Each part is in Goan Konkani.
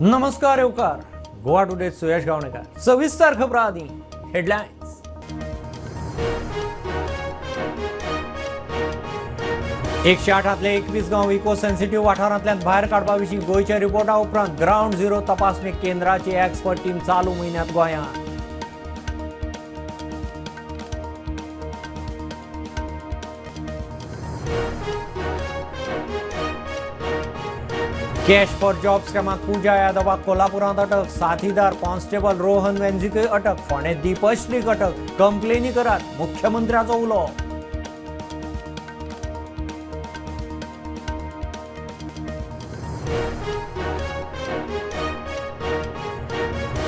नमस्कार येवकार गोवा टुडे सुयश गावणेकर. सविस्तर खबरां आदी हेडलायन्स. एकशे आठांतले 21 गांव इको सेन्सिटीव्ह वाठारांतल्यान भायर काडपा विशीं गोंयच्या रिपोर्टा उपरांत ग्रावंड झिरो तपासणी केंद्राची एक्सपर्ट टीम चालू म्हयन्यांत गोंयांत. कॅश फॉर जॉब स्कॅमात पूजा यादवाक कोल्हापुरांत अटक, साथीदार कॉन्स्टेबल रोहन वेंझीकय अटक, फोंडें दीपश्रीक अटक, कंप्लेनी करात मुख्यमंत्र्याचो उलो.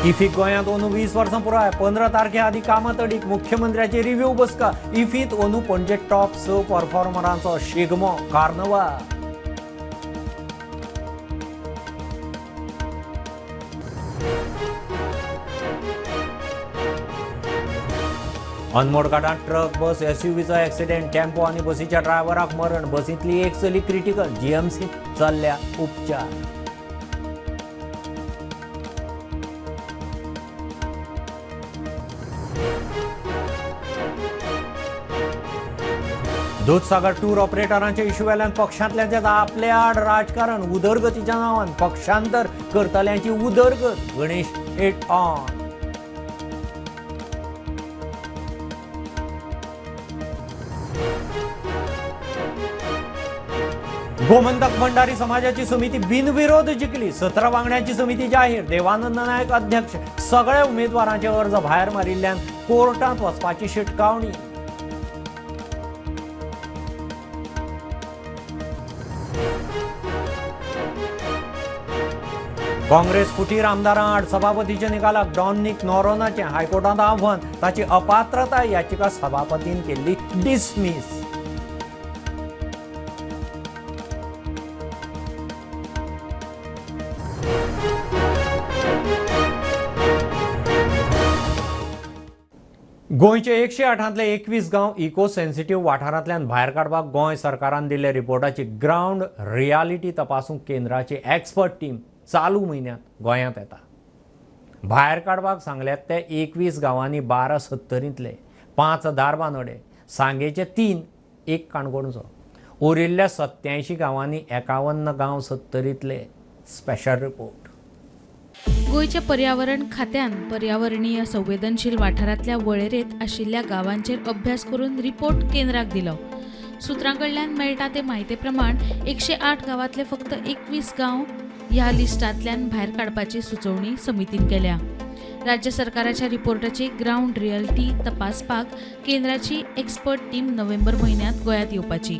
इफीक गोंयांत अंदू 20 वर्सां पुराय, 15 तारखे आदीं कामां तडीक मुख्यमंत्र्याची रिव्यू बसका. इफीत अंदू पणजे टॉप 6 परफॉर्मरांचो शिगमो कार्नवाल. अनमोड घाटात ट्रक बस एसयूव्हीचो ॲक्सिडेंट, टेम्पो आणि बसीच्या ड्रायव्हराक मरण, बसींतली एक चली क्रिटिकल, जीएमसी चल्ल्या उपचार. दूधसागर टूर ऑपरेटरांच्या इश्यू वेल्यान पक्षांतल्यान आपले आड राजकारण, उदरगतीच्या नांवान पक्षांतर करतल्यांची उदरगत, गणेश एट ऑन. गोमंतक भंडारी समाजाची समिती बिनविरोध जिखली, 17 वांगड्यांची समिती जाहीर, देवानंद नायक अध्यक्ष. सगळ्या उमेदवारांचे अर्ज भायर मारिल्ल्यान कोर्टांत वचपाची शिटकावणी. काँग्रेस फुटीर आमदारां आड सभापतीच्या निकालाक डॉमनिक नोरोनाचें हायकोर्टांत आव्हान, ताची अपात्रताय याचिका सभापतीन केल्ली डिसमीस. गोंयचे 108 21 गांव इको सेन्सिटीव्ह वाठारांतल्यान भायर काडपाक गोंय सरकारान दिल्ल्या रिपोर्टाची ग्रावंड रियालिटी तपासूंक केंद्राची एक्सपर्ट टीम चालू म्हयन्यांत गोंयांत येता. भायर काडपाक सांगल्यात ते 21 गांवांनी 12 सत्तरींतले, 5 धारबांदोडे, सांगेचे 3, 1 काणकोणचो. उरिल्ल्या 87 गांवांनी 51 गांव सत्तरींतले. Special report. गोंयच्या पर्यावरण खात्यान पर्यावरणीय संवेदनशील वाठारांतल्या वळेरेंत आशिल्ल्या गांवांचेर अभ्यास करून रिपोर्ट केंद्राक दिलो. सुत्रां कडल्यान मेळटा ते म्हायते प्रमाण 108 गांवांतले फक्त 21 गांव ह्या लिस्टांतल्यान भायर काडपाची सुचोवणी समितीन केल्या. राज्य सरकाराच्या रिपोर्टाची ग्रावंड रियलिटी तपासपाक केंद्राची एक्सपर्ट टीम नोव्हेंबर म्हयन्यांत गोंयांत येवपाची.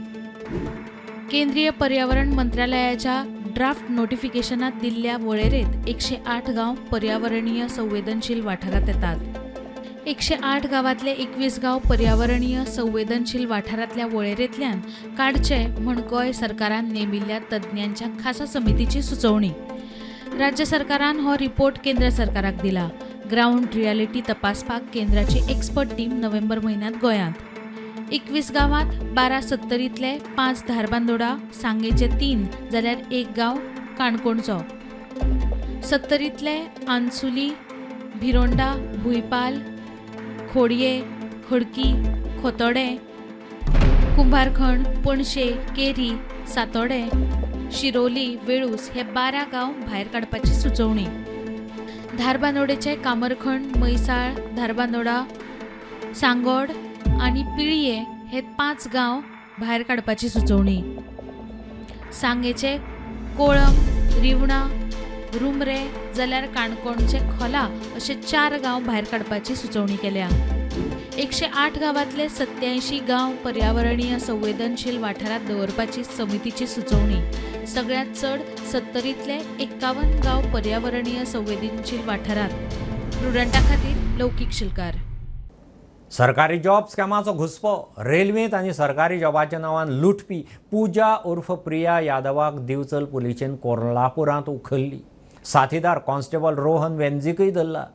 केंद्रीय पर्यावरण मंत्रालयाच्या ड्राफ्ट नोटिफिकेशनात दिल्ल्या वळेरेंत 108 गांव पर्यावरणीय संवेदनशील वाठारांत येतात. 108 गांवांतले 21 गांव पर्यावरणीय संवेदनशील वाठारांतल्या वळेरेंतल्यान काडचे म्हूण गोंय सरकारान नेमिल्ल्या तज्ञांच्या खासा समितीची सुचोवणी. राज्य सरकारान हो रिपोर्ट केंद्र सरकाराक दिला. ग्रावंड रियालिटी तपासपाक केंद्राची एक्सपर्ट टीम नोव्हेंबर म्हयन्यांत गोंयांत. 21 गांवांत 12 सत्तरींतले, 5 धारबांदोडा, सांगेचे 3 जाल्यार 1 गांव काणकोणचो. सत्तरींतले आनसुली, भिरोंडा, भुंयपाल, खोडये, खडकी, खोतोडें, कुंभारखण, पणशे, केरी, सातोडें, शिरोली, वेळूस हे 12 गांव भायर काडपाची सुचोवणी. धारबांदोडेचे कामरखण, मैसाळ, धारबांदोडा, सांगोड आनी पिळये हे 5 गांव भायर काडपाची सुचोवणी. सांगेचे कोळम, रिवणा, रुमरे जाल्यार काणकोणचे खोला अशे 4 गांव भायर काडपाची सुचोवणी केल्या. 108 गांवांतले 87 गांव पर्यावरणीय संवेदनशील वाठारांत दवरपाची समितीची सुचोवणी. सगळ्यांत चड सत्तरींतले 51 गांव पर्यावरणीय संवेदनशील वाठारांत. प्रुडंटा खातीर लौकीक शिलकार. सरकारी जॉब स्कॅमाचो घुसपो, रेल्वेंत आनी सरकारी जॉबाच्या नांवान लुटपी पूजा उर्फ प्रिया यादवाक दिवचल पुलिशेन कोल्हापुरांत उखल्ली. साथीदार कॉन्स्टेबल रोहन वेंझीकय धरला.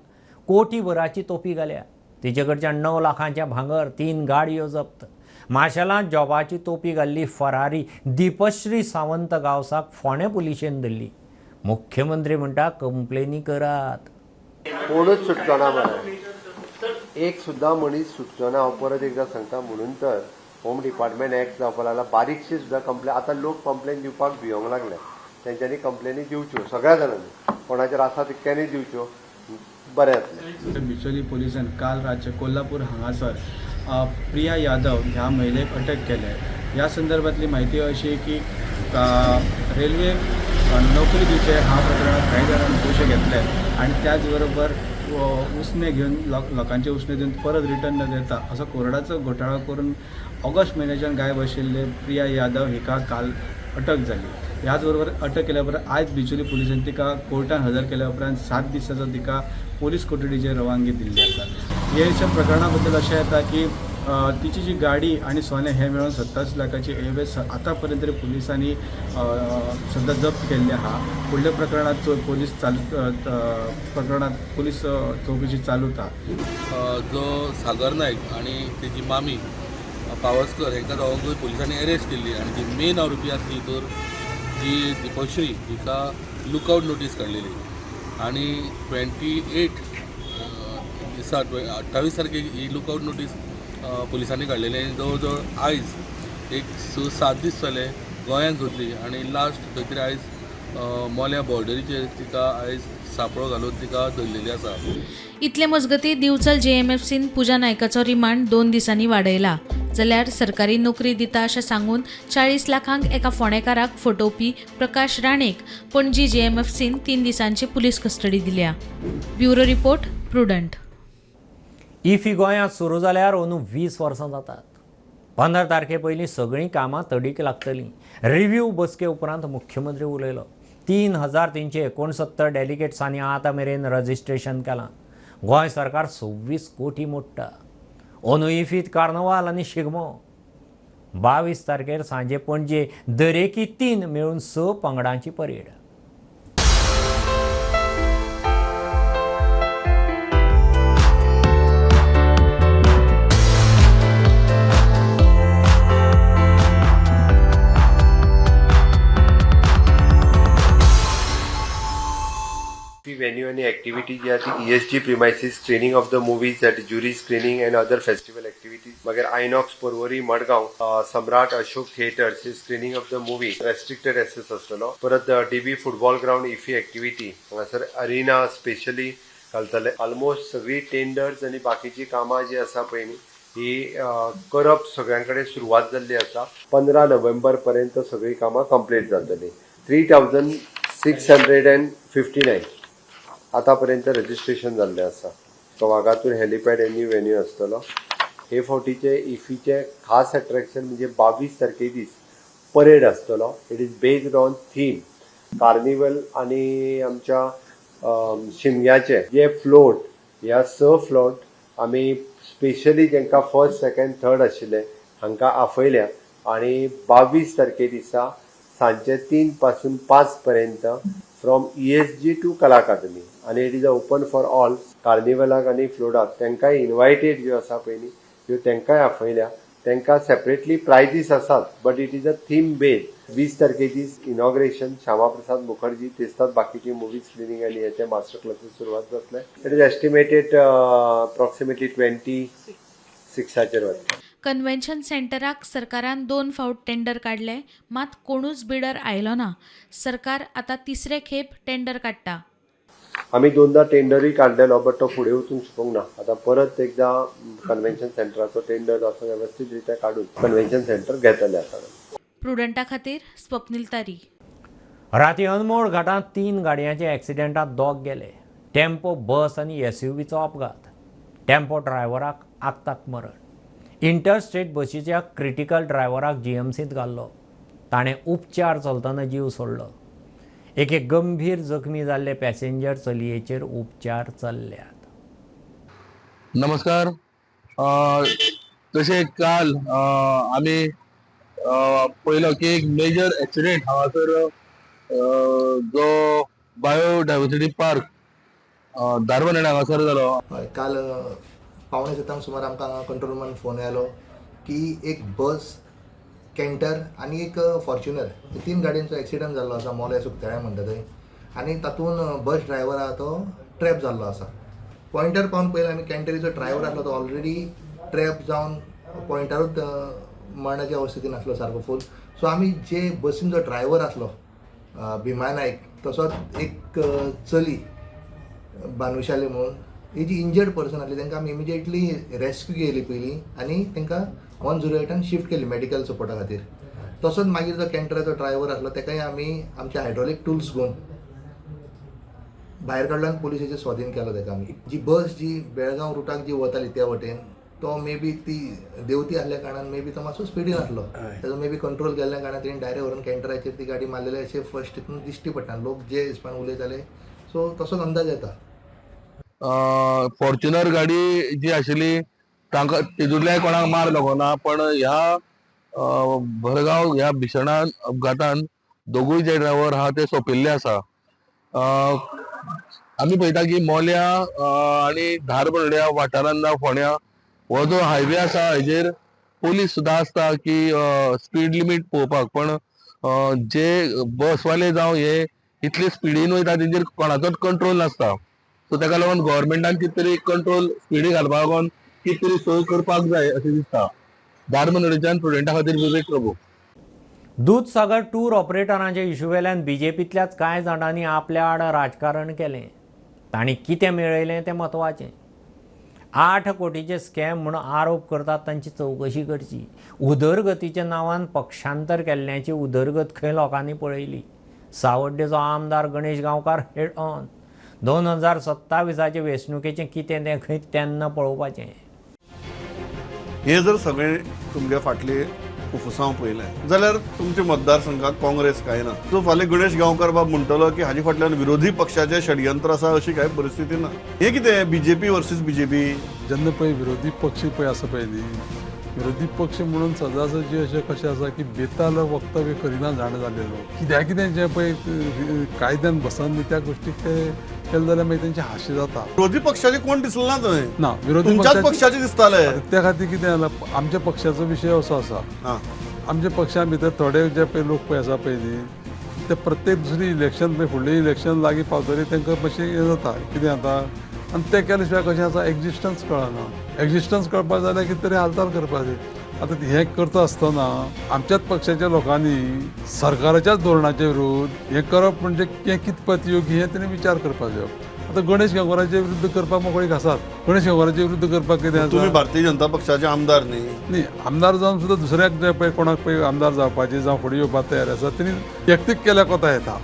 कोटीभराची तोपी घाल्या. तिचे कडच्यान 9 लाखांचें भांगर, 3 गाडयो जप्त. माशेलांत जॉबाची तोपी घाल्ली फरारी दीपश्री सावंत गांवसाक फोंडें पुलिशेन धरली. मुख्यमंत्री म्हणटा कंप्लेनी करात. कोणूच सुटचो ना मरे, एक सुद्दां मनीस सुटचो ना. हांव परत एकदां सांगता, म्हणून तर होम डिपार्टमेंट एक्ट जावपा लागला. बारीकशी सुद्दां कंप्लेन आतां लोक कंप्लेन दिवपाक भियोंक लागले. तेंच्यांनी कंप्लेनी दिवच्यो, सगळ्या जाणांनी, कोणाचेर आसा तितक्यांनी दिवच्यो, बरें जातलें. बिचोली पुलिसान काल रातचे कोल्हापूर हांगासर प्रिया यादव ह्या महिलेक अटक केले. ह्या संदर्भातली म्हायती अशी की रेल्वे नोकरी दिवचे ह्या प्रकरणात काही जाणांनी पयशे घेतले आनी त्याच बरोबर उसणे घेवन लोकांचे उसणे दिवन परत रिटर्न न देता असो कोरडाचो घोटाळो करून ऑगस्ट म्हयन्याच्यान गायब आशिल्ले प्रिया यादव हिका काल अटक जाली. ह्याच बरोबर अटक केल्या उपरांत आयज बिचोली पुलिसान तिका कोर्टान हजर केल्या उपरांत 7 दिसाचो तिका पोलीस कोठडीचेर रवानगी दिल्ली आसा. हे प्रकरणा बद्दल अशें येता की तिची जी गाडी आनी सोने हे मेळून 27 लाखाची एवेज आतां पर्यंत तरी पुलिसांनी सद्या जप्त केल्ले आहा. फुडल्या प्रकरणात पोलीस चालू प्रकरणात पोलीस चौकशी चालूता. जो सागर नायक आनी तेजी मामी पावसकर हेंकां दोगांकूय पुलिसांनी अरेस्ट केल्ली आनी जी मेन आरोपी आसली तर जी दीपश्री हिका लुकआवट नोटीस काडलेली आनी 28 दिसा 28 तारखेक ही लुकआवट नोटीस पुलिसांनी काडलेली आनी जवळ जवळ आयज एक 6-7 दीस जाले गोंयांत सोदली आनी लास्ट खंय तरी आयज मोल्या बॉर्डरीचेर तिका आयज सापळो घालून तिका धरलेली आसा. इतले मजगती दिवचल जेएमएफसीन पूजा नायकाचो रिमांड 2 दिसांनी वाडयला. जाल्यार सरकारी नोकरी दिता अशें सांगून 40 लाखांक एका फोंडेकाराक फटोवपी प्रकाश राणेक पणजी जेएमएफसीन 3 दिसांची पुलीस कस्टडी दिल्या. Bureau report, Prudent. IFFI गोंयांत सुरू जाल्यार अंदू 20 वर्सां जातात. 15 तारखे पयलीं सगळीं कामां तडीक लागतलीं. रिव्यू बसके उपरांत मुख्यमंत्री उलयलो. 3369 डेलिगेट्सांनी आतां मेरेन रजिस्ट्रेशन केलां. गोंय सरकार 26 कोटी मोडटा. अंदू इफ्फीत कार्नवाल आनी शिगमो. 22 तारखेर सांजे पणजे दरेकी 3 मेळून 6 पंगडांची परेड. वेन्यू आनी एक्टिविटी जी आहा ती ESG premises, screening of the movies at jury screening and other festival activities. मागीर INOX Porvorim Madgaon, Samrat Ashok theatres screening of the movie restricted access आसतलो. परत DB football ground IFFI activity हांगासर अरिना स्पेशली घालतले. ऑलमोस्ट सगळी टेंडर्स आनी बाकीची कामां जी आसा पळय न्ही ही करप सगळ्यां कडेन सुरवात जाल्ली आसा. 15 नोव्हेंबर पर्यंत सगळीं कामां कंप्लीट जातली. 3659 आतापर्यंत रजिस्ट्रेशन जाल्लें आसा. वागातूर हेलिपॅड हे न्यू वेन्यू आसतलो. हे फावटीचे इफीचे खास अट्रॅक्शन म्हणजे 22 तारखे दीस परेड आसतलो. It is based on theme carnival आनी आमच्या शिमग्याचे जे फ्लोट, ह्या 6 फ्लोट आमी स्पेशली जेंकां फर्स्ट सेकंड थर्ड आशिल्ले हांकां आपयल्या आनी 22 तारखे दिसा सांजचे 3 पासून 5 पर्यंत from ESG to Kala Akademi आनी it is a open for all. कार्निवलाक आनी फ्लोटाक तांकांय इनवायटेड ज्यो आसा पळय न्ही त्यो तांकांय आपयल्या. तांकां सेपरेटली प्रायजीस आसात but it is a theme based. 20 तारखे दीस इनॉग्रेशन श्यामा प्रसाद मुखर्जी दिसतात. बाकीची मुवी स्क्रिनींग आनी हेचे मास्टर क्लासीस सुरवात जातले. It is estimated approximately 26 वतले. कन्व्हेन्शन सेंटराक सरकारान 2 फावट टेंडर काडले, मात कोणूच बिडर आयलो ना. सरकार आतां तिसरे खेप टेंडर काडटा. आमी 2दा टेंडरूय काडलेलो बट तो फुडें वचूंक शकूंक ना. आतां परत एकदां कन्व्हेन्शन सेंटराचो टेंडर असो वेवस्थीत रित्या काडून कन्व्हेन्शन सेंटर घेतले आतां. प्रुडंटा खातीर स्वप्नील तारी. राती अनमोड घाटांत 3 गाडयांच्या एक्सिडेंटात 2 गेले. टेम्पो, बस आनी एसयूव्हीचो अपघात. टेम्पो ड्रायव्हराक आक्ताक मरण. इंटरस्टेट बशीच्या क्रिटिकल ड्रायव्हराक जीएमसींत घाल्लो. ताणें उपचार चलतना जीव सोडलो. एके गंभीर जखमी जाल्ले पॅसेंजर चलयेचेर उपचार चल्ल्यात. नमस्कार. तशें काल आमी पळयलो की एक मेजर एक्सिडेंट हांगासर जो बायोडायवर्सिटी पार्क दारवण हांगासर जालो. हय, काल 6:45 सुमार आमकां कंट्रोल रुमान फोन आयलो की एक बस, कॅन्टर आनी एक फॉर्च्युनर, 3 गाडयांचो एक्सिडंट जाल्लो आसा मोले सुकतळ्या म्हणटा थंय. आनी तातूंत बस ड्रायव्हर आहा तो ट्रॅप जाल्लो आसा. पॉयंटार पावन पयलें आमी कॅन्टरीचो ड्रायव्हर आसलो तो ऑलरेडी ट्रॅप जावन पॉयंटारूच मरणाच्या अवस्थेतीन आसलो सारको फूल. सो आमी जे बसीन जो ड्रायव्हर आसलो भीमा नायक, तसोच एक चली बानुशाली म्हणून, ही जी इंजर्ड पर्सन आसली तांकां आमी इमिजिएटली रेस्क्यू केली पयलीं आनी तांकां 108 शिफ्ट केली मेडिकल सपोर्टा खातीर. तसोच मागीर जो कॅन्टराचो ड्रायव्हर आसलो ताकाय आमी आमचे हायड्रोलीक टुल्स घेवन भायर काडलो आनी पुलिसाचे स्वाधीन केलो ताका. आमी जी बस जी बेळगांव रुटाक जी वताली त्या वटेन तो मे बी ती देंवती आसल्या कारणान मे बी तो मातसो स्पिडीन आसलो, ताजो मे बी कंट्रोल गेल्ल्या कारणान तेणी डायरेक्ट व्हरून कॅन्टराचेर ती गाडी मारलेली अशें फर्स्ट हितून दिश्टी पडटा. लोक जे हिसपान उलयताले सो तसोच अंदाज येता. फॉर्च्युनर गाडी जी आशिल्ली तांकां तितूंतल्याय कोणाक मार लागोना, पण ह्या भरगांव ह्या भिशणान अपघातान दोगूय जे ड्रायव्हर आहा ते सोंपिल्ले आसा. आमी पळयता की मोल्या आनी धारबांदोड्या वाठारांत जावं फोंड्या हो जो हायवे आसा हेजेर पोलीस सुद्दां आसता की स्पीड लिमीट पळोवपाक, पण जे बसवाले जावं हे इतले स्पिडीन वयता तेंचेर कोणाचोच कंट्रोल नासता. सो ताका लागून गव्हर्मेंटान कितें तरी कंट्रोल स्पिडी घालपाक लागून कितें तरी सोय करपाक जाय अशें दिसता. धारबांदोडेच्यान प्रुडंटा खातीर विवेक प्रभू. दूदसागर टूर ऑपरेटरांच्या इशू वेल्यान बीजेपींतल्याच कांय जाणांनी आपल्या आड राजकारण केलें. तांणी कितें मेळयलें तें म्हत्वाचें. 8 कोटीचे स्कॅम म्हूण आरोप करतात तांची चवकशी करची. उदरगतीच्या नांवान पक्षांतर केल्ल्याची उदरगत खंय लोकांनी पळयली. सावड्डेचो आमदार गणेश गांवकार हेड ऑन. 2027 वेंचणुकेचें कितें तें खंय तेन्ना पळोवपाचें. हे जर सगळे तुमगे फाटले कुफुसांव पळयलें जाल्यार तुमच्या मतदारसंघात काँग्रेस काय ना. सो फाल्यां गणेश गांवकार बाब म्हणटलो की हाजे फाटल्यान विरोधी पक्षाचें षडयंत्र आसा अशी कांय परिस्थिती ना. हें कितें बीजेपी वर्सीस बीजेपी? जेन्ना पळय विरोधी पक्ष पळय आसा पळय न्ही, विरोधी पक्ष म्हणून सदासजी अशें कशें आसा की बेताल वक्तव्य करिना जाणा जाल्ले लोक कित्याक कितें जें पळय कायद्यान बसन न्ही त्या गोश्टीक ते केलें जाल्यार मागीर तेंचें हांशें जाता. विरोधी पक्षाचे कोण दिसले ना थंय? ना, विरोधी तुमच्याच पक्षाचे दिसताले. त्या खातीर कितें जालां, आमच्या पक्षाचो विशय असो आसा, आमच्या पक्षा भितर थोडे जे पळय लोक पळय आसा पळय न्ही ते प्रत्येक दुसरी इलेक्शन पळय फुडलें इलेक्शन लागीं पावतरी तांकां मातशें हें जाता कितें जाता आनी तें केले शिवाय कशें आसा एक्जिस्टन्स कळना. एक्जिस्टन्स कळपाक जाल्यार कितें तरी हालचाल करपाक जाय. आतां हें करता आसतना आमच्याच पक्षाच्या लोकांनी सरकाराच्याच धोरणाचे विरुद्ध हें करप म्हणजे हें कितपत योग्य हें तेणी विचार करपाक जाय. आतां गणेश गांवकाराचे विरुद्ध करपाक मोकळीक आसात. गणेश गांवकाराचे विरुद्ध करपाक कितें आसा? तुमी भारतीय जनता पक्षाचे आमदार न्ही? न्ही, आमदार जावन सुद्दां दुसऱ्याक जे पळय कोणाक पळय आमदार जावपाचे जावं फुडें येवपाक तयार आसा तेणी व्यक्तीक केल्यार कोता येता,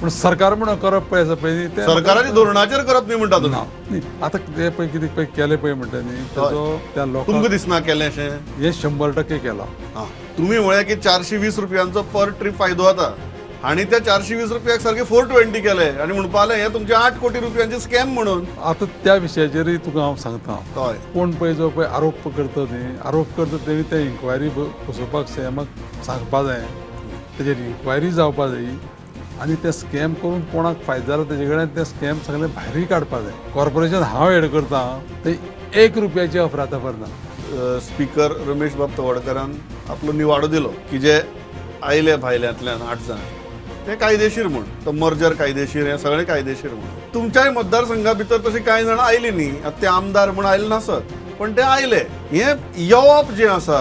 पूण सरकार म्हणून करप पळय आसा पळय न्ही तें सरकाराच्या धोरणाचेर करप न्ही म्हणटा तुमी? न्ही, आतां ते पळय कितें पळय केलें पळय म्हणटा न्ही ताजो त्या लोकांक तुमकां दिसना केलें अशें? हें 100% केलां. तुमी म्हळें की 420 रुपयांचो पर ट्रीप फायदो जाता आनी त्या 420 रुपयाक सारके 420 केले आनी म्हणपा लागले हे तुमचे 8 कोटी रुपयांचे स्कॅम म्हणून. आतां त्या विशयाचेरूय तुका हांव सांगता. कोण पळय जो पळय आरोप करता न्ही, आरोप करता तेणी ते इन्क्वायरी बसोवपाक सीएमाक सांगपा जाय, तेजेर इन्क्वायरी जावपा जाय आनी ते स्कॅम करून कोणाक फायदो जाला तेजे कडेन ते स्कॅम सगळे भायरूय काडपा जाय. कॉर्पोरेशन हांव हेड करता थंय 1 रुपयाची अफरातफर ना. स्पीकर रमेश बाब तवडकारान आपलो निवाडो दिलो की जे आयले भायल्यांतल्यान 8 जाण ते कायदेशीर म्हूण, तो मर्जर कायदेशीर, हें सगळें कायदेशीर म्हूण. तुमच्याय मतदारसंघा भितर तशी कांय जाणां आयली न्ही, आतां ते आमदार म्हूण आयले नासत पण ते आयले. हें येवप जें आसा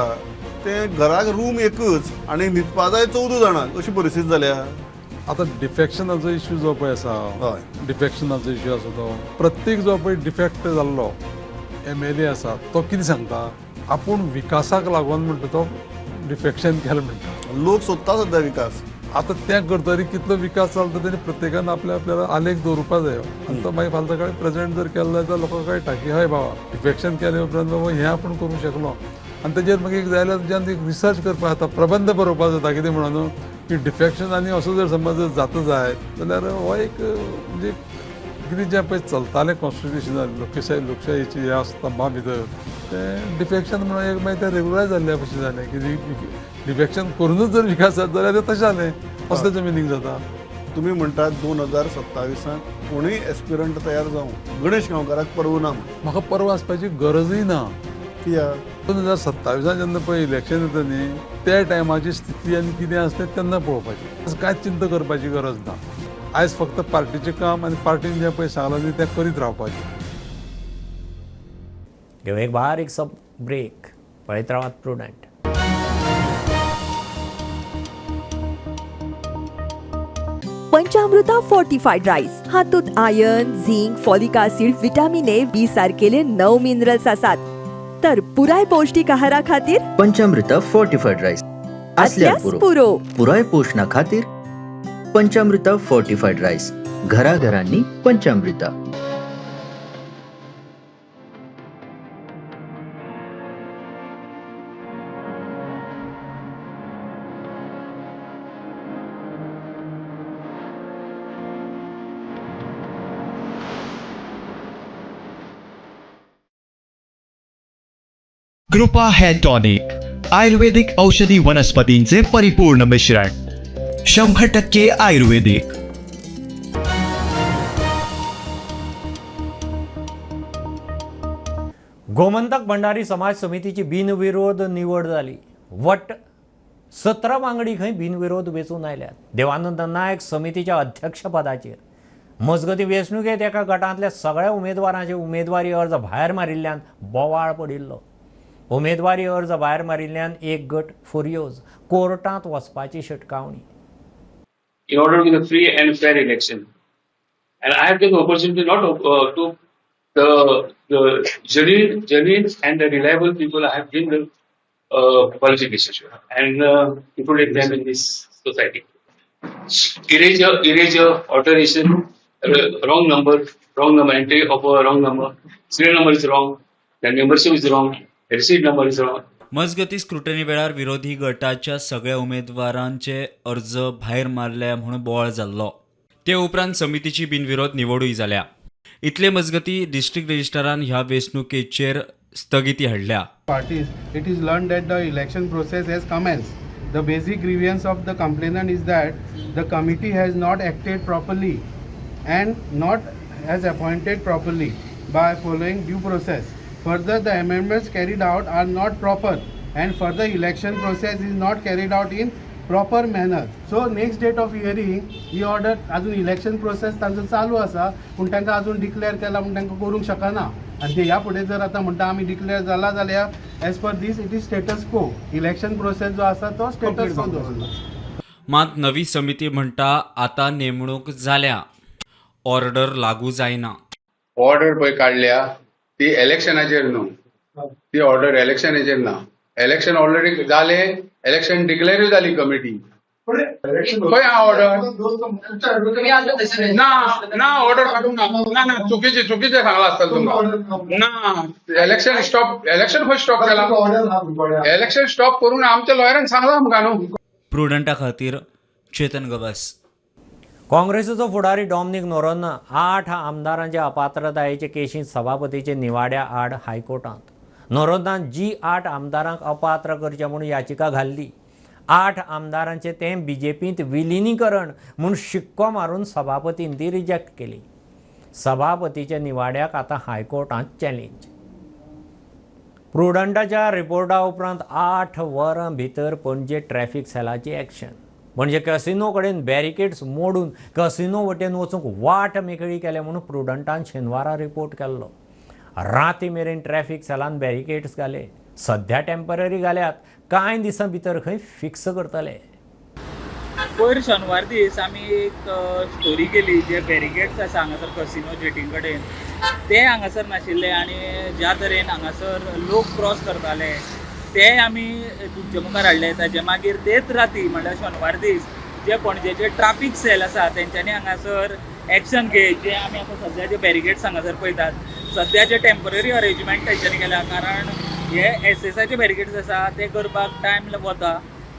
तें घराक रूम एकच आनी न्हिदपा जाय 14 जाणांक अशी परिस्थिती जाल्या. आतां डिफेक्शनाचो इश्यू जो पळय आसा, डिफेक्शनाचो इश्यू आसा तो प्रत्येक जो पळय डिफेक्ट जाल्लो MLA आसा तो कितें सांगता, आपूण विकासाक लागून म्हणटा तो डिफेक्शन केलें म्हणटा. लोक सोदता सद्या विकास. आतां तें करतरी कितलो विकास चलता तेणी प्रत्येकान आपल्या आपल्याला आलेख दवरुपा जायो आनी तो मागीर फाल्यां सकाळीं प्रेजेंट जर केलो जाल्यार लोकांक कळटा की हय बाबा डिफेक्शन केले उपरांत बाबा हें आपूण करूंक शकलो. आनी तेजेर मागीर जाय जाल्यार तुज्यान एक रिसर्च करपाक जाता, प्रबंध बरोवपाक जाता कितें म्हणून की डिफेक्शन आनी असो जर समज जर जाता जायत जाल्यार हो एक म्हणजे कितें जें पळय चलतालें कॉन्स्टिट्युशनल लोकशाय लोकशायेची ह्या स्तंभा भितर तें डिफेक्शन म्हणून एक मागीर तें रेगुलरायज जाल्ल्या भशेन जालें की डिफेक्शन करूनच जर विकास जाता जाल्यार तें तशें जालें असो तेचो मिनींग जाता. तुमी म्हणटात 2027 कोणूय एस्पिरंट तयार जावं गणेश गांवकाराक परवा ना. म्हाका परवा आसपाची गरजूय ना. कित्याक? 2027 जेन्ना पळय इलेक्शन येता न्ही त्या टायमाची स्थिती आनी कितें आसता तेन्ना पळोवपाची, कांयच चिंता करपाची गरज ना. आयज फक्त पार्टीचें काम आनी पार्टीन जें पळय सांगलां न्ही तें करीत रावपाचें. घेवं एक बारीकसो ब्रेक. पळयत रावात प्रुडंट. पंचामृता फोर्टिफाईड राईस हातूंत iron, zinc, folic acid, vitamin A, B सारकेले 9 minerals आसात. तर पुराय पौष्टिक आहारा खातीर पंचामृता फोर्टिफाईड राईस असल्यास पुरो. पुराय पोषणा खातीर पंचामृता फोर्टिफाईड राईस, घराघरांनी पंचामृता. कृपा हेअर टॉनिक, आयुर्वेदिक औषधी वनस्पतींचे परिपूर्ण मिश्रण, 100% आयुर्वेदिक. गोमंतक भंडारी समाज समितीची बिनविरोध निवड जाली. वट 17 वांगडी खंय बिनविरोध वेंचून आयल्यात. देवानंद नायक समितीच्या अध्यक्षपदाचेर. मजगतीं वेंचणुकेंत एका गटांतल्या सगळ्या उमेदवारांचे उमेदवारी अर्ज भायर मारिल्ल्यान बोवाळ पडिल्लो. उमेदवारी अर्ज भायर मारिल्ल्यान एक गट फुर्योज, कोर्टांत वचपाची शिटकावणी. In order to be the free and fair election, and I have given opportunity not to the genuine and the reliable people. I have given the qualification and included them in this society. Erasure, alteration, wrong number, entry of a wrong number, serial number is wrong, the membership is wrong, receipt number is wrong. मजगती स्क्रुटनी वेळार विरोधी गटाच्या सगळ्या उमेदवारांचे अर्ज भायर मारले म्हणून बोवाळ जाल्लो. ते उपरांत समितीची बिनविरोध निवडूय जाल्या. इतले मजगती डिस्ट्रिक्ट रजिस्ट्रारान ह्या वेंचणुकेचेर स्थगिती हाडल्या. Parties, it is learned that the election process has commenced. The basic grievance of the complainant is that the committee has not acted properly and not has appointed properly by following due process. Further, the amendments carried out are not proper and further election process is not carried out in proper manner. So next date of hearing he order. अजून इलेक्शन प्रोसेस तांचो चालू आसा, पूण तांकां अजून डिक्लेअर केला म्हूण तांकां करूंक शकना. आनी ते ह्या फुडें जर आतां म्हणटा आमी डिक्लेअर जाला जाल्यार as per this it is status quo. Election process जो आसा तो स्टेटस को दवरला. मात नवी समिती म्हणटा आतां नेमणूक जाल्या, ऑर्डर लागू जायना. ऑर्डर पळय काडल्या ती इलेक्शनाचेर न्हू, ती ऑर्डर इलेक्शनाचेर ना. इलेक्शन ऑलरेडी जालें, इलेक्शन डिक्लेरूय जाली कमिटी. खंय आहा ऑर्डर? ना ना, ऑर्डर काडूंक ना. ना ना, चुकीचें चुकीचें सांगलां आसतलें तुमकां. ना, इलेक्शन स्टॉप, इलेक्शन खंय स्टॉप केलां? इलेक्शन स्टॉप करून आमच्या लॉयरान सांगलां आमकां न्हू. प्रुडंटा खातीर चेतन गवास. काँग्रेसीचो फुडारी डॉमनीक नोरोन्हा 8 आमदारांच्या अपात्रतायेचे केशींत सभापतीचे निवाड्या आड हायकोर्टांत. नोरोन्हान जी 8 आमदारांक अपात्र करचे म्हूण याचिका घाल्ली. 8 आमदारांचे तें बीजेपींत विलिनीकरण म्हूण शिक्को मारून सभापतीन ती रिजेक्ट केली. सभापतीच्या निवाड्याक आतां हायकोर्टांत चॅलेंज. प्रुडंटाच्या रिपोर्टा उपरांत 8 वरां भितर पणजे ट्रॅफिक सेलाची एक्शन. म्हणजे कसिनो कडेन बॅरिकेड्स मोडून कसिनो वटेन वचूंक वाट मेकळी केल्या म्हणून प्रुडंटान शेनवारा रिपोर्ट केल्लो. राती मेरेन ट्रॅफिक सेलान बॅरिकेड्स घाले. सध्या टेम्पररी घाल्यात, कांय दिसां भितर खंय फिक्स करतले. पयर शेनवार दीस आमी एक स्टोरी केली, जे बॅरिकेड्स आसा हांगासर कसिनो जेटीं कडेन ते हांगासर नाशिल्ले आनी ज्या तरेन हांगासर लोक क्रॉस करताले ते आमी तुमचे मुखार हाडले. ताजे मागीर तेच राती म्हणल्यार शेनवार दीस जे पणजेचे ट्राफीक सेल आसा तेंच्यांनी हांगासर एक्शन घेत जे आमी आतां सद्या जे बॅरिकेड्स हांगासर पळयतात सद्या जे टेम्पररी अरेंजमेंट तेंच्यांनी केल्या, कारण हे एसएसआयचे बॅरिकेड्स आसा ते करपाक टायम वता,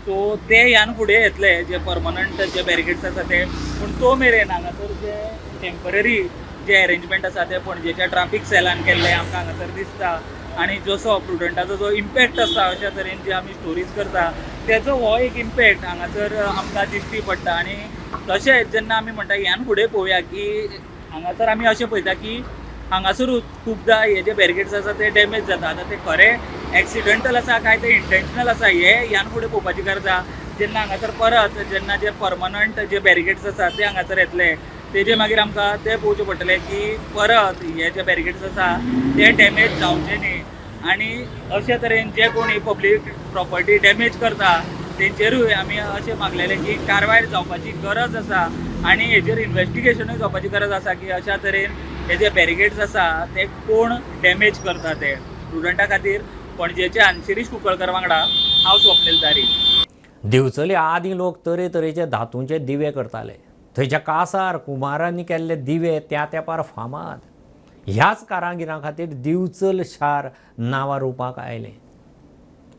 सो ते ह्यान फुडें येतले जे परमनंट जे बॅरिकेड्स आसा ते. पूण तो मेरेन हांगासर जे टेम्पररी जे अरेंजमेंट आसा ते पणजेच्या ट्राफीक सेलान केल्ले आमकां हांगासर दिसता. आनी जसो प्रुडंटाचो जो इम्पॅक्ट आसता अशा तरेन जे आमी स्टोरीज करता तेजो हो एक इम्पॅक्ट हांगासर आमकां दिश्टी पडटा. आनी तशेंच जेन्ना आमी म्हणटा ह्यान फुडें पळोवया की हांगासर आमी अशें पळयता की हांगासरूच खुबदां हे जे बॅरिकेड्स आसा ते डॅमेज जाता. आतां ते खरें एक्सिडंटल आसा काय ते इंटेन्शनल आसा हे ह्यान फुडें पळोवपाची गरज आसा. जेन्ना हांगासर परत जेन्ना जे परमनंट जे बॅरिगेड्स आसा ते हांगासर येतले तेजे मागीर आमकां ते पळोवचें पडटलें की परत हे जे बॅरिगेड्स आसा ते डॅमेज जावचे न्ही आनी अशे तरेन जे कोणी पब्लीक प्रॉपर्टी डॅमेज करता तेंचेरूय आमी अशें मागलेलें की कारवाय जावपाची गरज आसा आनी हेजेर इन्वेस्टिगेशनूय जावपाची गरज आसा की अशा तरेन हे जे बॅरिगेड्स आसा ते कोण डॅमेज करता ते स्टुडंटा खातीर. पणजेच्यान शिरीष कुंकळकर वांगडा हांव स्वप्नील तारी. दिवचले आदीं लोक तरेतरेचे धातूंचे दिवे करताले. थंयच्या कासार कुमारांनी केल्ले दिवे त्या तेंपार फामाद. ह्याच कारागिरां खातीर दिवचल शार नांवा रुपाक आयलें.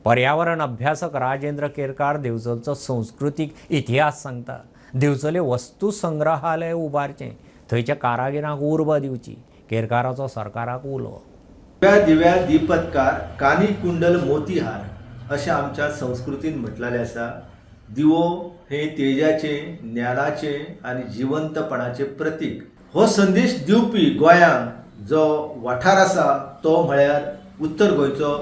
पर्यावरण अभ्यासक राजेंद्र केरकार दिवचलचो संस्कृतीक इतिहास सांगता. दिवचले वस्तू संग्रहालय उबारचें, थंयच्या कारागिरांक उर्बा दिवची. केरकाराचो सरकाराक उलो. दिव्या दिव्या दीपत्कार कानी कुंडल मोतीहार अशें आमच्या संस्कृतीन म्हटलेलें आसा. दिवो हे तेजाचें, ज्ञानाचें आनी जिवंतपणाचें प्रतीक. हो संदेश दिवपी गोंयांत जो वाठार आसा तो म्हळ्यार उत्तर गोंयचो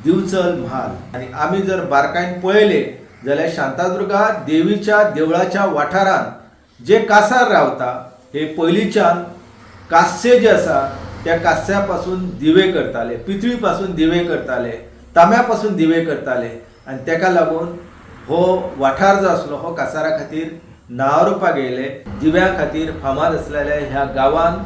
दिवचल म्हाल. आनी आमी जर बारकायन पळयले जाल्यार शांतादुर्गा देवीच्या देवळाच्या वाठारांत जे कासार रावता हे पयलींच्यान कास्य जे आसा त्या कास्या पासून दिवे करताले, पितळी पासून दिवे करताले, तांब्या पासून दिवे करताले आनी तेका लागून हो वाठार जो आसलो हो कासारा खातीर नांवारूपाक येयले. दिव्या खातीर फामाद आसलेल्या ह्या गांवान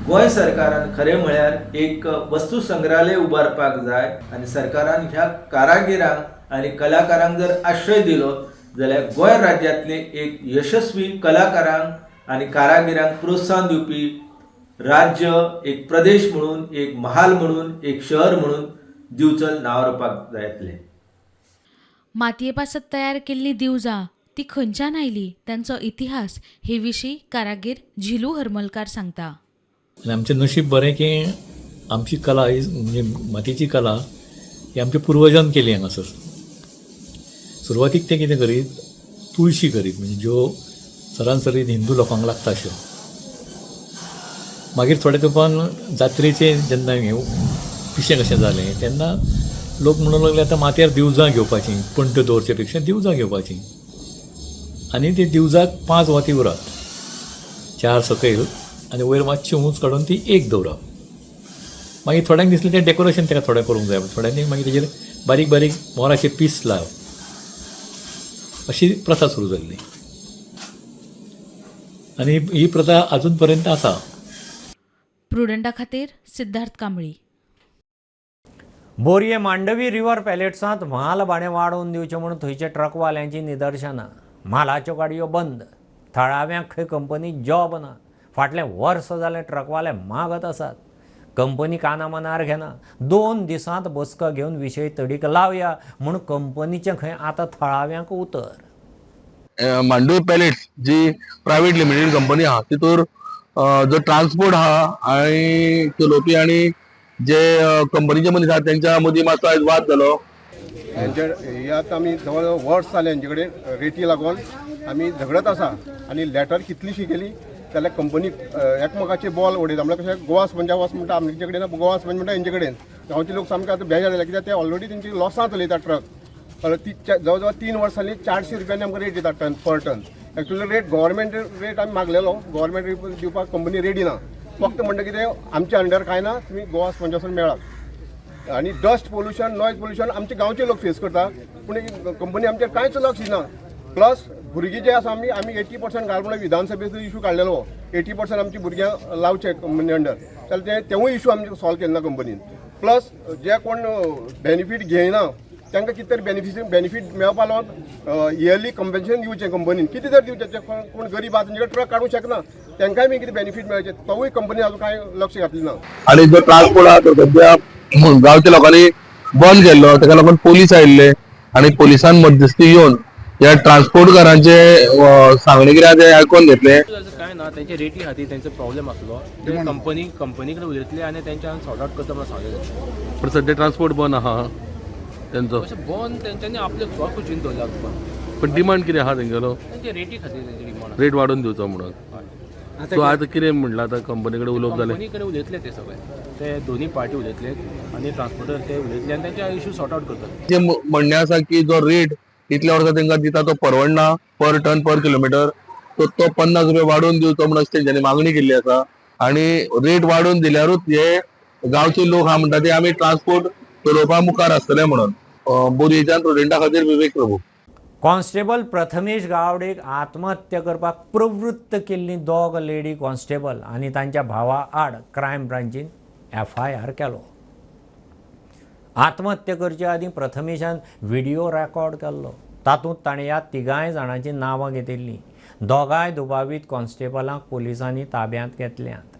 गोंय सरकारान खरें म्हळ्यार एक वस्तू संग्रहालय उबारपाक जाय आनी सरकारान ह्या कारागिरांक आनी कलाकारांक जर आश्रय दिलो जाल्यार गोंय राज्यांतले एक यशस्वी कलाकारांक आनी कारागिरांक प्रोत्साहन दिवपी राज्य, एक प्रदेश म्हणून, एक महाल म्हणून, एक शहर म्हणून दिवचल नांवारूपाक जातलें. मातये पासत तयार केल्ली दिवजां ती खंयच्यान आयली, तांचो इतिहास हे विशीं कारागीर झिलू हरमलकार सांगता. आनी आमचें नशीब बरें की आमची कला ही म्हणजे मातयेची कला ही आमच्या पुर्वजान केली हांगासर. सुरवातीक ते कितें करीत, तुळशी करीत, म्हणजे ज्यो सरासरी हिंदू लोकांक लागता अश्यो. मागीर थोड्या तेंपान जात्रेचें जेन्ना हें पिशें कशें जालें तेन्ना लोक म्हणूंक लागले आतां माथ्यार दिवजां घेवपाचीं, पणट्यो दवरचे पेक्षा दिवजां घेवपाचीं. आनी ते दिवजाक 5 वाती उरात, 4 सकयल आनी वयर मातशी उंच काडून ती एक दवरप. मागीर थोड्यांक दिसलें तें डेकोरेशन ताका थोडें करूंक जाय, थोड्यांनी मागीर तेजेर बारीक बारीक मोराचे पीस लावप, अशी प्रथा सुरू जाल्ली आनी ही प्रथा अजून पर्यंत आसा. प्रुडंटा खातीर सिद्धार्थ कांबळी. बोरये मांडवी रिवर पॅलेट्सांत म्हाल भाडें वाडोवन दिवचें म्हणून थंयच्या ट्रकवाल्यांची निदर्शनां. म्हालाच्यो गाडयो बंद, थळाव्यांक खंय कंपनी जॉब ना. फाटलें वर्स जालें ट्रकवाले मागत आसात, कंपनी काना मनार घेना. 2 दिसांत बसका घेवन विशय तडीक लावया म्हूण कंपनीचें खंय आतां थळाव्यांक उतर. मांडवी पॅलेट्स जी प्रायव्हेट लिमिटेड कंपनी आहा तितूर जो ट्रान्सपोर्ट आहा आनी चलोवपी आनी जे कंपनीचे मनीस आहा तेंच्या मदीं मातसो आयज वाद जालो. हेंचे हे आतां आमी जवळ जवळ वर्स जालें हेंचे कडेन रेटी लागून आमी झगडत आसा आनी लॅटर कितलीशी केली जाल्यार कंपनी एकमेकाचे बॉल उडयता. म्हणल्यार कशें गोवा स्पंजा वच म्हणटा आमचे कडेन, गोवा स्पंज म्हणटा हेंचे कडेन. गांवचे लोक सामके आतां बेजार जाले कित्याक ते ऑलरेडी तेंची लॉसां चलयता ट्रक. ती जवळ जवळ 3 वर्सां जालीं 400 रुपयांनी आमकां रेट दिता ton per ton. Actually rate government rate आमी मागलेलो, गव्हर्मेंट रेट दिवपाक कंपनी रेडी ना. फक्त म्हणटा कितें आमच्या अंडर कांय ना, तुमी गोवा स्पंजासून मेळात. आनी डस्ट पोल्युशन, नॉयज पोल्युशन आमचे गांवचे लोक फेस करता, पूण कंपनी आमचेर कांयच लक्ष दिना. प्लस भुरगीं जे आसा आमी 80% घाल म्हणून विधानसभेचो इशू काडलेलो, 80% आमची भुरग्यांक लावचे कंपनी अंडर, जाल्यार तेवूय इशू आमचे सॉल्व केले ना कंपनीन. प्लस जे कोण बेनिफीट घेयना तांकां कितें तरी बेनिफीट मेळपा लागून इयरली कंपेन्सेशन दिवचें कंपनीन, कितें तरी दिवचें. कोण गरीब आसा तेंचे ट्रक काडूंक शकना तांकांय बी कितें बेनिफीट मेळचें, तोवूय कंपनी अजून कांय लक्ष घातलें ना. आनी जो ट्रान्सपोर्ट आहा तो सद्या गांवच्या लोकांनी बंद केल्लो, ताका लागून पोलीस आयिल्ले आनी पोलिसान मध्यस्थी येवन ह्या ट्रान्सपोर्टकारांचे सांगणे कितें ते आयकून घेतले. काय ना तेंचे रेटी खातीर तेंचो प्रॉब्लेम आसलो, ते कंपनी कडेन उलयतले आनी तेंच्यान सॉर्ट आवट करता म्हणून सांगलें. पण सद्या ट्रान्सपोर्ट बंद आहा तेंचो, बंद तेंच्यांनी आपले स्वखुशीन दवरला. पण डिमांड कितें आहा तेंगेलो, तेंचे रेटी खातीर तेंची डिमांड, रेट वाडोवन दिवचो म्हणून. सो आतां कितें म्हणलां आतां कंपनी कडेन उलोवप जालें, कंपनी कडेन उलयतले ते सगळे, ते दोनी पार्टी उलयतले आनी ट्रान्सपोर्टर ते उलयतले आनी तेंचे इशू सॉर्ट आवट करतले. जे म्हणणें आसा की जो रेट इतल्या वर्सां तांकां दिता तो परवडना पर टन पर किलोमिटर. तो तो 50 रुपया वाडोवन दिवचो म्हणून अशें तेंच्यांनी मागणी केल्ली आसा. आनी रेट वाडोवन दिल्यारूच हे गांवचे लोक आहा म्हणटा ते आमी ट्रान्सपोर्ट चलोवपा मुखार आसतले म्हणून. बोरयेच्यान प्रुडंटा खातीर विवेक प्रभू. कॉन्स्टेबल प्रथमेश गावडेक आत्महत्या करपाक प्रवृत्त केल्ली दोग लेडी कॉन्स्टेबल आनी तांच्या भावा आड क्रायम ब्रांचीन FIR केलो. आत्महत्या करचे आदीं प्रथमेशान व्हिडिओ रेकॉर्ड केल्लो. तातूंत ताणें ह्या तिगांय जाणांची नांवां घेतिल्लीं. दोगांय दुबावीत कॉन्स्टेबलांक पोलिसांनी ताब्यांत घेतल्यांत.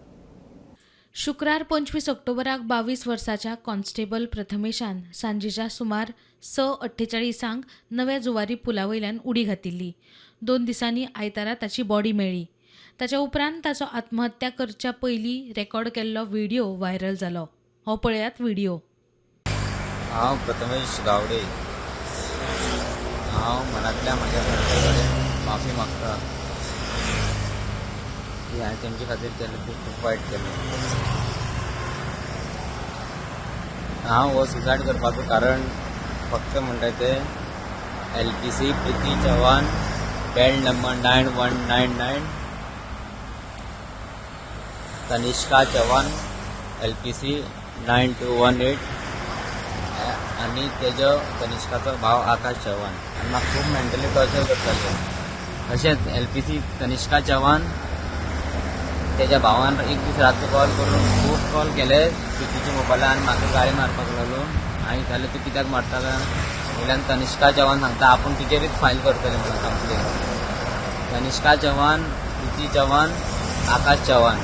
शुक्रार 25 ऑक्टोबराक 22 वर्साच्या कॉन्स्टेबल प्रथमेशान सांजेच्या सुमार 6:48 नव्या जुवारी पुला वयल्यान उडी घातिल्ली. 2 दिसांनी आयतारा ताची बॉडी मेळ्ळी. ताच्या उपरांत ताचो आत्महत्या करच्या पयलीं रेकॉर्ड केल्लो व्हिडिओ व्हायरल जालो. हो पळयात व्हिडिओ. हांव प्रथमेश गावडे. हांव मनांतल्या म्हज्या घरच्या कडेन माफी मागता की हांवें तेंचे खातीर केलें तें खूब वायट केलें. हांव हो सुसायड करपाचो कारण फक्त म्हणटा तें LPC Preeti Chavan, belt number 9199, Tanishka Chavan LPC 9218 आनी तेजो तनिष्काचो भाव आकाश चव्हाण. आनी म्हाका खूब मेंटली टॉर्चर करताले. तशेंच LPC Tanishka Chavan तेज्या भावान एक दीस रातचो कॉल करून खूब कॉल केले प्रितीच्या मोबायलार आनी म्हाका गाळी मारपाक लागलो. हांवें विचारलें तूं कित्याक मारता काय? वयल्यान तनिष्का चव्हाण सांगता आपूण तिचेरूच फायल करतलें म्हणून कंप्लेन. तनिष्का चव्हाण, प्रिती चव्हाण, आकाश चव्हाण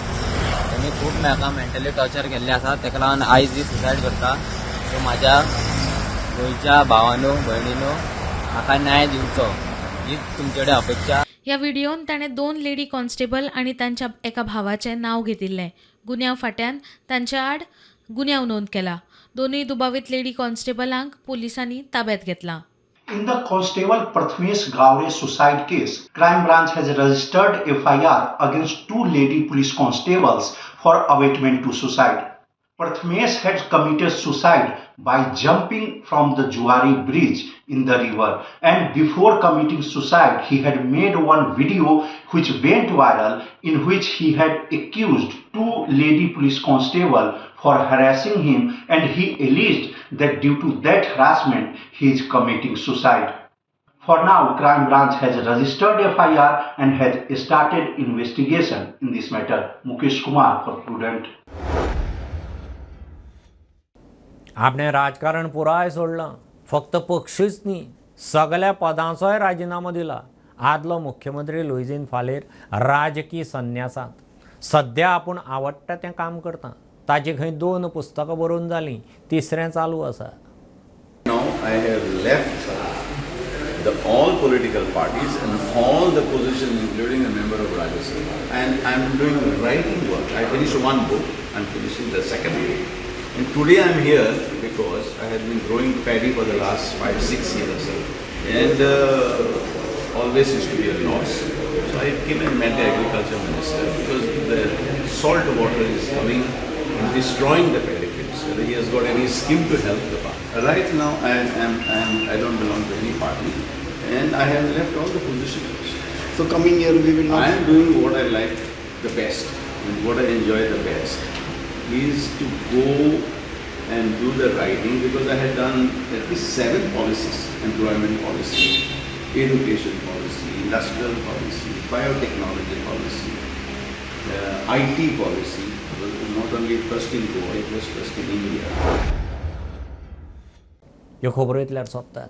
तेणी खूब म्हाका मेंटली टॉर्चर केल्लें आसा. तेका लागून आयज ही सुसायड करता. सो म्हाज्या गोंयच्या भावानो भयणीनो म्हाका न्याय दिवचो हीच तुमचे कडेन अपेक्षा. ह्या व्हिडिओन ताणें 2 लेडी कॉन्स्टेबल आनी तांच्या एका भावाचें नांव घेतिल्लें. गुन्यांव फाट्यान तांच्या आड गुन्यांव नोंद केला. दोनूय दुबावीत लेडी कॉन्स्टेबलांक पोलिसांनी ताब्यात घेतला. In the Constable Prathamesh Gawde suicide case, Crime Branch has registered FIR against 2 lady police constables for abetment to suicide. Prathamesh had committed suicide by jumping from the Juari bridge in the river, and before committing suicide he had made one video which went viral, in which he had accused 2 lady police constables for harassing him, and he alleged that due to that harassment he is committing suicide. For now, Crime Branch has registered FIR and has started investigation in this matter. Mukesh Kumar for Prudent. आपणें राजकारण पुराय सोडलां, फक्त पक्षूच न्ही सगळ्या पदांचोय राजिनामो दिला. आदलो मुख्यमंत्री लुईझिन फालेर राजकी संन्यासांत. सद्या आपूण आवडटा तें काम करता. ताची खंय 2 पुस्तकां बरोवन जालीं, तिसरें चालू आसा. Now I have left the all political parties and all the positions, including a member of Rajya Sabha, and I am doing writing work. I finished one book, I am finishing the second book. And today I am here because I have been growing paddy for the last 5-6 years, and always used to be a loss. So I came and met the agriculture minister because the salt water is coming and destroying the paddy fields. Whether he has got any scheme to help the farmer. Right now I don't belong to any party, and I have left all the positions. So coming year we will not. I am doing what I like the best and what I enjoy the best is to go and do the writing, because I had done at least 7 policies: employment policy, education policy, industrial policy, biotechnology policy, IT policy. Not only first in Goa, it was first in India. ह्यो खबरो इतल्यार सोंपतात.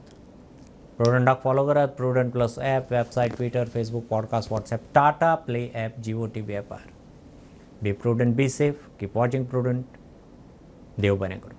प्रुडंटाक फॉलो करात. Prudent plus app, website, Twitter, Facebook, podcast, WhatsApp, Tata Play app, Jio TV ॲपार. Be prudent, be safe, keep watching Prudent. देव बरें करूं.